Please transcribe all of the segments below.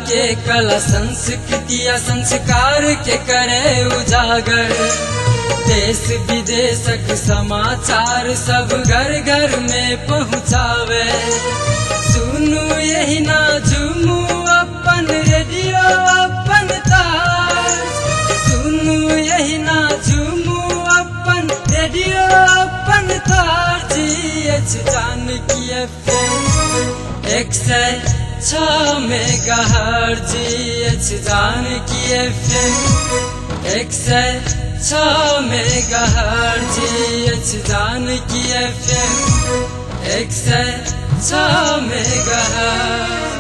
के कला संस्कृति आ संस्कार के करे उजागर। देश विदेशक समाचार सब घर घर में पहुँचावे। सुनू यही ना झूमू अपन रेडियो अपन तार। सुनू यही ना झूमू अपन रेडियो अपन तार। G H Janaki FM 106 megahertz. G H Janaki FM 106 megahertz. G H Janaki FM 106 megahertz.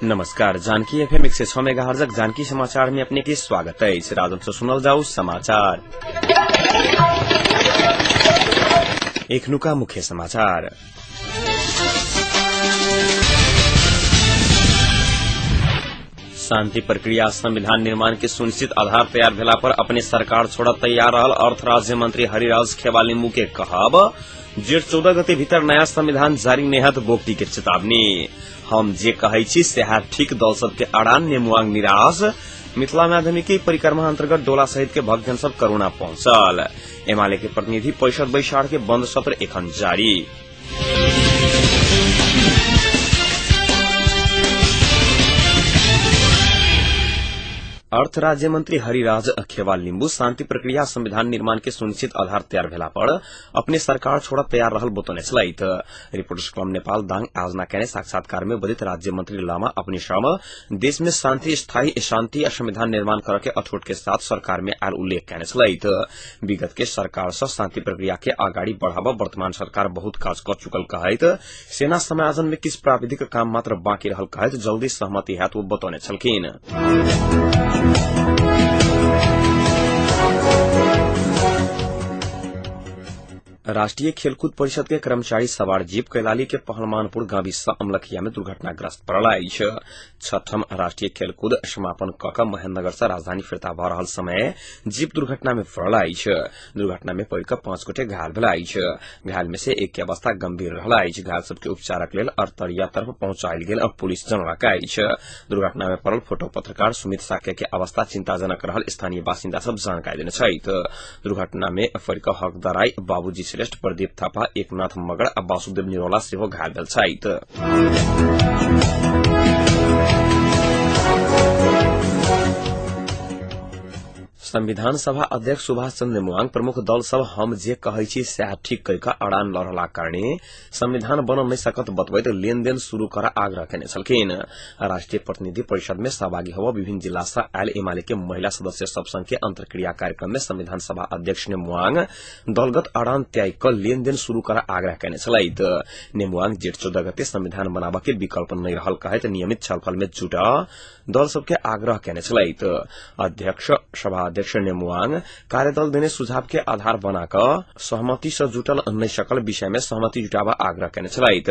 नमस्कार, जानकी एफएम 106 मेगाहर्जक जानकी समाचार में अपने के स्वागत अछि। राजन से सुनल जाऊ समाचार। एखनुका मुख्य समाचार। शांति प्रक्रिया संविधान निर्माण के सुनिश्चित आधार तैयार भेला पर अपने सरकार छोड़ तैयार रहल अर्थ राज्य मंत्री हरिराज खेवा लिम्बू के कहब। जेठ 14 गते भीतर नया संविधान जारी नहीं बोगटी के चेतावनी। हम जे कहै छी सेहा ठीक, दल सबके अड़ान नेमुआंग निराश। मिथिला माध्यमिकी परिक्रमा अंतर्गत डोला सहित के भक्तजन सब करुणा पहुंचल। एमाले के प्रतिनिधि परिषद बैसार के बंद सत्र एखन जारी। अर्थ राज्य मंत्री हरिराज खेवा लिम्बू शांति प्रक्रिया संविधान निर्माण के सुनिश्चित आधार तैयार भेला पर अपने सरकार छोड़ तैयार रहल बतौने छलथि। रिपोर्टर्स क्लब नेपाल दाङ आयोजना केने साक्षात्कार में बदित राज्य मंत्री लामा अपने श्रम देश में शांति, स्थायी शांति आ संविधान निर्माण करे के अठोट के साथ सरकार में आयल उल्लेख केने छलथि। विगत के सरकार से शांति प्रक्रिया के अगाडि बढ़ाब वर्तमान सरकार बहुत काज क चुकल कहैत सेना समायोजन में किछु प्राविधिक काम मात्र बाँकी रहल कहैत जल्दी सहमति हैत ओ बतौने छलखिन। राष्ट्रीय खेलकूद परिषद के कर्मचारी सवार जीप कैलाली के पहलमानपुर गाविस अमलखिया में दुर्घटनाग्रस्त पड़ल अछि। छठम राष्ट्रीय खेलकूद समापन क क महेन्द्रनगर से राजधानी फिर्ता भ रहल समय जीप दुर्घटना में पड़ल अछि। दुर्घटना में पड़ि क 5 गोटे घायल भेल अछि। घायल में से एक के अवस्था गंभीर रहल अछि। घायल सबके उपचारक लेल अरतरिया तरफ पहुंचायल गेल पुलिस जनौलक अछि। दुर्घटना में पड़ल फोटो पत्रकार सुमित साक्य के अवस्था चिंताजनक रहल स्थानीय बासिन्दा सब जानकारी देने छथि। दुर्घटना में पड़ि क हकदराई बाबूजी श्रेष्ठ, प्रदीप थापा, एकनाथ मगर आ वासुदेव निरौला सेहो घायल भेल छथि। संविधान सभा अध्यक्ष सुभाष चन्द्र नेमुआङ प्रमुख दल सब हम जे कहै छी सएह ठीक कहि क अड़ान लड़लाक कारणे संविधान बन नहि सकत बतबैत लेनदेन शुरू कर आग्रह केने छलखिन। राष्ट्रीय प्रतिनिधि परिषद में सहभागी होब विभिन्न जिला से आयल एमाले के महिला सदस्य सब संग के अंतर्क्रिया कार्यक्रम में संविधान सभा अध्यक्ष नेमुआङ दलगत अड़ान त्याग क लेनदेन शुरू कर आग्रह केने छलथि। नेमुआङ जेठ 14 गते संविधान बनाब के विकल्प नहि रहल कहैत नियमित छलफल में जुट दल सबके आग्रह केने छलथि। अध्यक्ष सभा अध्यक्ष नेमुआङ कार्यदल देने सुझाव के आधार बना क सहमति से जुटल नहि सकल विषय में सहमति जुटाब आग्रह केने छलथि।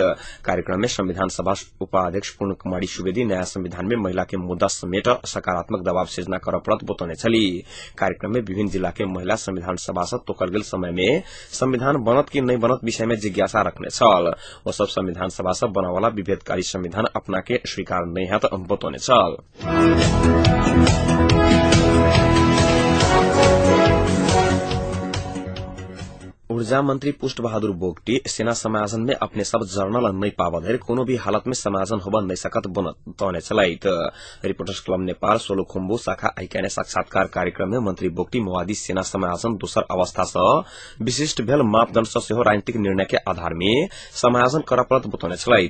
कार्यक्रम में संविधान सभा उपाध्यक्ष पूर्ण कुमारी सुवेदी नया संविधान में महिला के मुद्दा समेट सकारात्मक दबाव सिर्जना कर पड़त बतौने छली। कार्यक्रम में विभिन्न जिला के महिला संविधान सभा से तोकल गेल समय में संविधान बनत कि नहि बनत विषय में जिज्ञासा रखने छल। ओ सब संविधान सभा से बनवाला विभेदकारी संविधान अपना के स्वीकार नहि हैत बतौने छल। ऊर्जा मंत्री पुष्ट बहादुर बोगटी सेना समायोजन में अपने सब जर्नल नहीं पाव धरि कोनो भी हालत में समायोजन होब नहीं सकत बतौने छलथि। रिपोर्टर्स क्लब नेपाल सोलुखुम्बु शाखा आइकाने साक्षात्कार कार्यक्रम में मंत्री बोगटी माओवादी सेना समायोजन दोसर अवस्था से विशिष्ट भेल मापदंड से सेहो राजनीतिक निर्णय के आधार में समायोजन कर पड़त बतौने छलथि।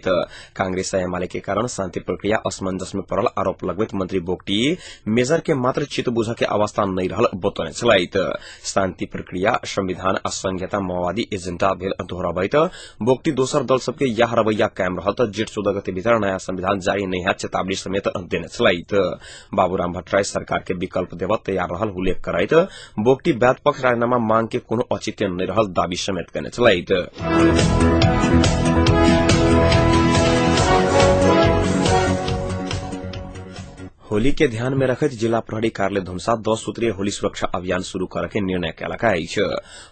कांग्रेस आ एमाले के कारण शांति प्रक्रिया असमंजस में पड़ल आरोप लगबैत मंत्री बोगटी मेजर के मात्र चित्त बुझ के अवस्था नहीं रहल बतौने छलथि। शांति प्रक्रिया संविधान आ संहिता माओवादी एजेंडा भेल दोहराबैत बोगटी दोसर दल सबके याह रवैया कायम रहल त जेठ 14 गते भीतर नया संविधान जारी नहीं हैत चेतावनी समेत देने छलथि। बाबूराम भट्टराई सरकार के विकल्प देब तैयार रहल उल्लेख करैत बोगटी वैध पक्ष राजीनामा मांग के कोनो औचित्य नहीं रहल दावी समेत केने छलथि। होली के ध्यान में रखैत जिला प्रहरी कार्यालय धनुषा 10 सूत्रीय होली सुरक्षा अभियान शुरू करे के निर्णय कयलक अछि।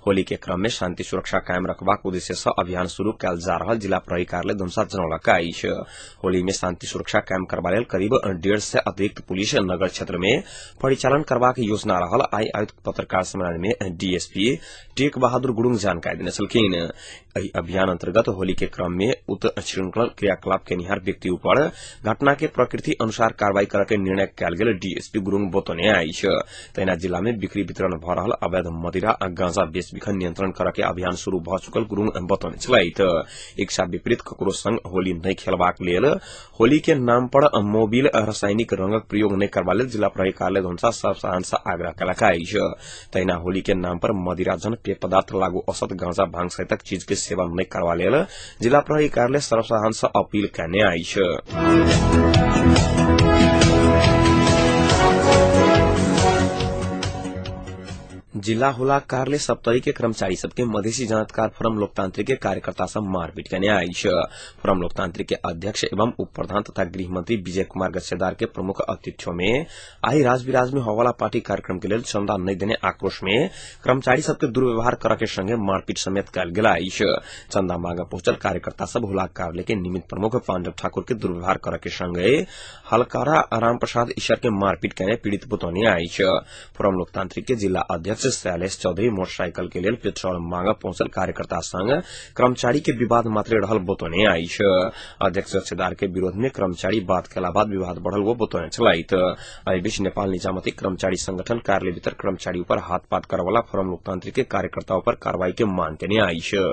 होली के क्रम में शांति सुरक्षा कायम रखबाक उद्देश्य सँ अभियान शुरू कयल जा रहल जिला प्रहरी कार्यालय धनुषा जनौलक अछि। होली में शांति सुरक्षा कायम करबा लेल करीब 150 अतिरिक्त पुलिस नगर क्षेत्र में परिचालन करबाक योजना रहल आइ आयोजित पत्रकार सम्मेलन में डीएसपी टेक बहादुर गुरूङ जानकारी देने छलखिन। एहि अभियान अंतर्गत होली के क्रम में उच्छृंखल क्रियाकलाप केनिहार व्यक्ति ऊपर घटना के प्रकृति अनुसार कार्रवाई करे के निर्णय कयल गेल डीएसपी गुरूङ बतौने अछि। तहिना जिला में बिक्री वितरण भ रहल अवैध मदिरा आ गांजा बेच बिखन नियंत्रण करे के अभियान शुरू भ चुकल गुरूङ बतौने छलथि। इच्छा विपरीत ककरो संग होली नहि खेलबाक लेल होली के नाम पर मोबिल रासायनिक रंगक प्रयोग नहि करबा लेल जिला प्रहरी कार्यालय धनुषा सर्वसाधारण सँ आग्रह कयलक अछि। तहिना होली के नाम पर मदिरा जन पेय पदार्थ लागू औसत गांजा भांग सहितक चीज के सेवन नहि करबा लेल जिला प्रहरी कार्यालय सर्वसाधारण सँ अपील कयने अछि। जिला हुलाक कार्यालय सप्तरी के कर्मचारी सबके मधेसी जनाधिकार फोरम लोकतांत्रिक के कार्यकर्ता सब मारपीट कयने अछि। फोरम लोकतांत्रिक के अध्यक्ष एवं उप प्रधान तथा गृह मंत्री विजय कुमार गच्छेदार के प्रमुख अतिथियों में आई राजविराज में होवाला पार्टी कार्यक्रम के लेल चंदा नहीं देने आक्रोश में कर्मचारी सबके दुर्व्यवहार करे के संगे मारपीट समेत कयल गेल अछि। चंदा मांग पहुंचल कार्यकर्ता सब हुलाक कार्यालय के निमित्त प्रमुख पांडव ठाकुर के दुर्व्यवहार करे के संगे हलकारा राम प्रसाद ईश्वर के मारपीट कयने पीड़ित बतौने अछि। फोरम लोकतांत्रिक के जिला अध्यक्ष शैलेश चौधरी मोटरसाइकिल के लेल पेट्रोल मांग पहुंचल कार्यकर्ता संग कर्मचारी के विवाद मात्रे रहल बतौने अछि। अध्यक्ष गच्छेदार के विरोध में कर्मचारी बात केला बाद विवाद बढ़ल वो बतौने छलथि। एहि बीच नेपाल निजामती कर्मचारी संगठन कार्यालय भीतर कर्मचारी ऊपर हाथपात करवाला फोरम लोकतांत्रिक के कार्यकर्ता ऊपर कार्रवाई के मांग केने अछि।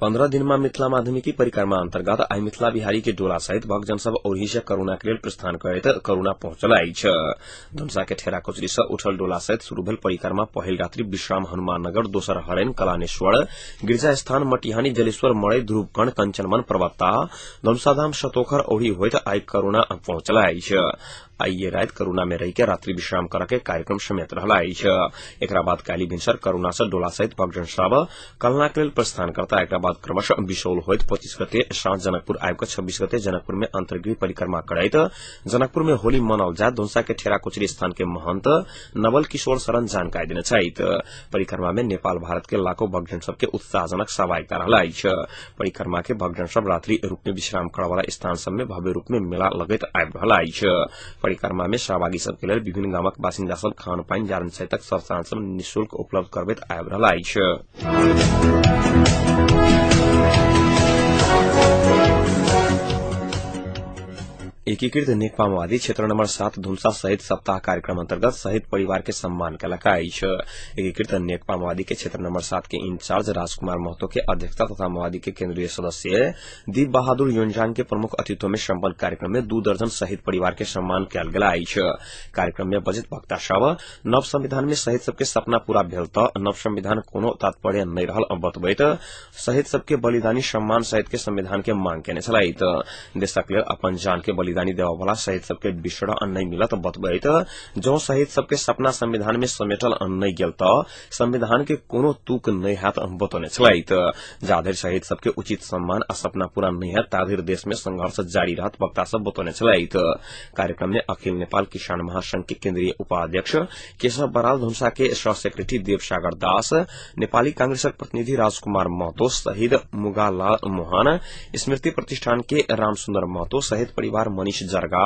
15 दिनमा मिथिला माध्यमिकी परिक्रमा अंतर्गत आई मिथिला बिहारी के डोला सहित भक्तजन सब औरही से करुणा के लेल प्रस्थान करैत करुणा पहुंचल अछि। धनुषा के ठेरा कोचरी से उठल डोला सहित शुरू भेल परिक्रमा पहिल रात्रि विश्राम हनुमान नगर, दोसर हरेन, कलानेश्वर, गिरजा स्थान, मटिहानी, जलेश्वर, मड़ई, ध्रुवकर्ण, कंचनवन, पर्वता, धनुषाधाम, सतोखर औरही होइत आई करुणा पहुंचल अछि। आइए रात करुणा में रही के रात्रि विश्राम करे के कार्यक्रम समेत रहल अछि। एकरा बाद काल्हि भिनसर करुणा से डोला सहित भक्तजन सब कलना के लेल प्रस्थान करता। एकरा बाद क्रमशः बिशौल होइत 25 गते साँझ जनकपुर आबि कऽ 26 गते जनकपुर में अंतर्गृह परिक्रमा करैत जनकपुर में होली मनाओल जायत धनुषा के ठेरा कोचरी स्थान के महंत नवल किशोर शरण जानकारी देने छथि। परिक्रमा में नेपाल भारत के लाखों भक्तजन सबके उत्साहजनक सहभागिता रहल अछि। परिक्रमा के भक्तजन सब रात्रि रूप में विश्राम करय वाला स्थान सब में भव्य रूप में मेला लगैत आबि रहल अछि। परिक्रमा में सहभागी सबके लेल विभिन्न गामक बासिन्दा सब खान पान जारन सहितक सब सामान सब निःशुल्क उपलब्ध करबैत आबि रहल अछि। एकीकृत नेकपा माओवादी क्षेत्र नंबर 7 धुनसा शहीद सप्ताह कार्यक्रम अंतर्गत शहीद परिवार के सम्मान कयलक अछि। एकीकृत नेकपा माओवादी के क्षेत्र नंबर 7 के इंचार्ज राजकुमार महतो के अध्यक्षता तथा माओवादी के केंद्रीय सदस्य दीप बहादुर योनजांग के प्रमुख अतिथित्व में सम्पन्न कार्यक्रम में 2 दर्जन शहीद परिवार के सम्मान कयल गेल अछि। कार्यक्रम में बजट वक्ता सब नव संविधान में शहीद सबके सपना पूरा भेल त नव संविधान कोनो तात्पर्य नहि रहल बतबैत शहीद सबके बलिदानी सम्मान सहित के संविधान के मांग केने छलथि। देशक लेल अपन जान के बलिदानी देवावाला शहीद सबके बिसरा नहि मिलत बतबैत जौं शहीद सबके सपना संविधान में समेटल नहि गेल त संविधान के कोनो तुक नहि हैत बतौने छलथि। जाधरि शहीद सबके उचित सम्मान आ सपना पूरा नहि हैत ताधरि देश में संघर्ष जारी रहत वक्ता सब बतौने छलथि। कार्यक्रम में अखिल नेपाल किसान महासंघ के केंद्रीय उपाध्यक्ष केशव बराल, धनुषा के सह सेक्रेटरी देवसागर दास, नेपाली कांग्रेसक प्रतिनिधि राजकुमार महतो, शहीद मुगालाल मोहन स्मृति प्रतिष्ठान के रामसुन्दर महतो, शहीद परिवार मनीष जरगा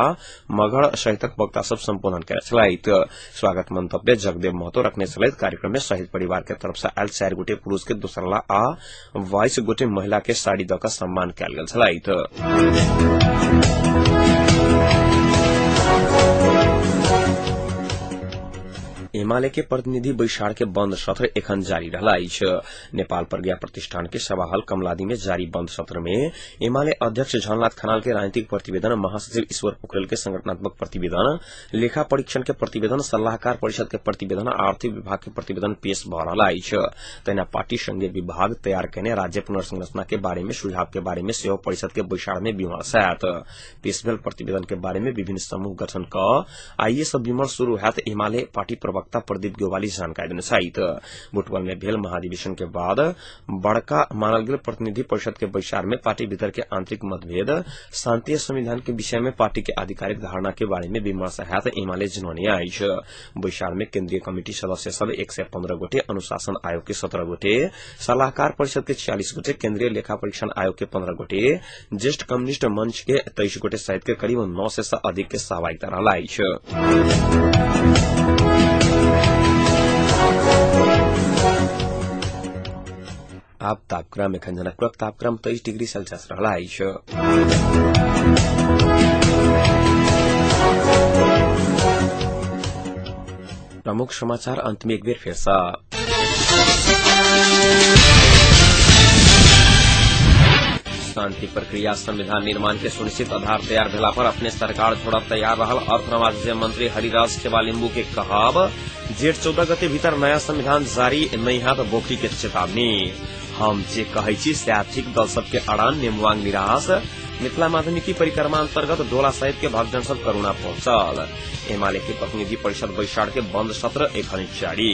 मगर सहितक वक्ता सब संबोधन केने छलथि। स्वागत मंतव्य जगदेव महतो रखने छलथि। कार्यक्रम में शहीद परिवार के तरफ से आयल 4 गोटे पुरुष के दोसरला आ 22 गोटे महिला के साड़ी दऽ कऽ सम्मान कयल गेल छलथि। एमाले के प्रतिनिधि बैसार के बंद सत्र एखन जारी रहल अछि। नेपाल प्रज्ञा प्रतिष्ठान के सभा हल कमलादी में जारी बंद सत्र में एमाले अध्यक्ष झलनाथ खनाल के राजनीतिक प्रतिवेदन, महासचिव ईश्वर पोखरेल के संगठनात्मक प्रतिवेदन, लेखा परीक्षण के प्रतिवेदन, सलाहकार परिषद के प्रतिवेदन, आर्थिक विभाग के प्रतिवेदन पेश भऽ रहल अछि। तहिना पार्टी संघीय विभाग तैयार केने राज्य पुनर्संरचना के बारे में सुझाव के बारे में सेहो परिषद के बैसार में विमर्श हैत। पेश भेल प्रतिवेदन के बारे में विभिन्न समूह गठन कऽ आइए सब विमर्श शुरू हैत। एमाले पार्टी प्रवक्ता प्रवक्ता प्रदीप गेवाली जानकारी देने छथि। बुटवल में भेल महाधिवेशन के बाद बड़का मानल गेल प्रतिनिधि परिषद के बैसार में पार्टी भीतर के आंतरिक मतभेद शांति संविधान के विषय में पार्टी के आधिकारिक धारणा के बारे में विमर्श हैत एमाले जनौने अछि। बैसार में केन्द्रीय कमिटी सदस्य सब 115 गोटे, अनुशासन आयोग के 17 गोटे, सलाहकार परिषद के 46 गोटे, केन्द्रीय लेखा परीक्षण आयोग के 15 गोटे, ज्येष्ठ कम्युनिष्ट मंच के 23 गोटे सहित के करीब 900 से अधिक के सहभागिता रहल अछि। आप तापक्रम एखन जनकपुरक तापक्रम 23 डिग्री सेल्सियस रहल अछि। प्रमुख समाचार अंत में एक बेर फेर सँ। शांति प्रक्रिया संविधान निर्माण के सुनिश्चित आधार तैयार भेला पर अपने सरकार छोड़ब तैयार रहल अर्थ राज्य मंत्री हरिराज खेवा लिम्बू के कहब। जेठ 14 गते भीतर नया संविधान जारी नहीं हैत बोखरी के चेतावनी। हम जे कहै छी सएह ठीक, दल सबके अड़ान, नेमुआंग निराश। मिथिला माध्यमिकी परिक्रमा अंतर्गत डोला सहित के भक्तजन सब करुणा पहुंचल। एमाले के प्रतिनिधि परिषद बैसार के बंद सत्र एखन जारी।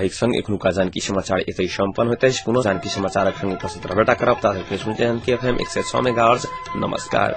एक संग एखनुका जानकी समाचार एतै सम्पन्न होइत अछि। पुनः जानकी समाचारक संग उपस्थित रहबेटा करब। ता धरि सुनते जानकी एफएम 106 मेगाहर्ट्ज। नमस्कार।